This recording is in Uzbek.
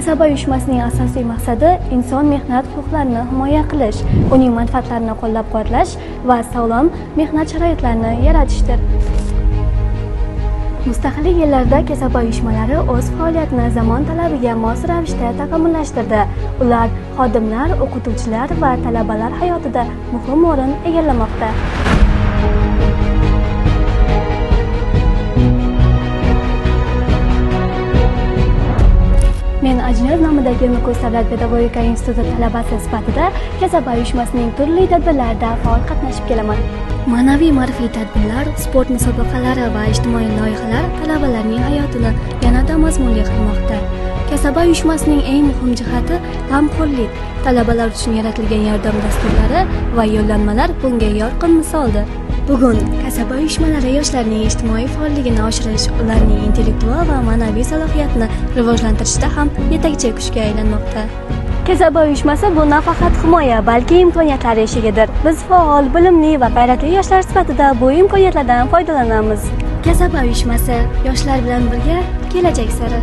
Kasaba uyushmasining asosiy maqsadi inson mehnat huquqlarini himoya qilish, uning manfaatlarini qo'llab-quvvatlash va sog'lom mehnat sharoitlarini yaratishdir. Mustaqillik yillarida kasaba uyushmalari o'z faoliyatini zamon talabiga mos ravishda takomillashtirdi. Ular xodimlar, o'qituvchilar va talabalar hayotida muhim o'rin egallamoqda. Men Ajiniyaz nomidagi Nukus davlat pedagogika instituti talabasi sifatida kasaba uyushmasining turli tadbirlarida faol qatnashib kelaman. Ma'naviy ma'rifiy tadbirlar, sport musobaqalari va ijtimoiy loyihalar talabalarning hayotini yanada mazmunli qilmoqda. Kasaba uyushmasining eng muhim jihati g'amxo'rlik. Talabalar uchun yaratilgan yordam dasturlari va yo'llanmalar bunga yorqin misoldir. Bugun kasaba uyushmalari yoshlarning ijtimoiy faolligini oshirish, ularning intellektual va ma'naviy salohiyatini rivojlantirishda ham yetakchi kuchga aylanmoqda. Kasaba uyushmasi bu nafaqat himoya, balki imkoniyatlar eshigidir. Biz faol, bilimli va g'ayratli yoshlar sifatida bu imkoniyatlardan foydalanamiz. Kasaba uyushmasi yoshlar bilan birga kelajak sari.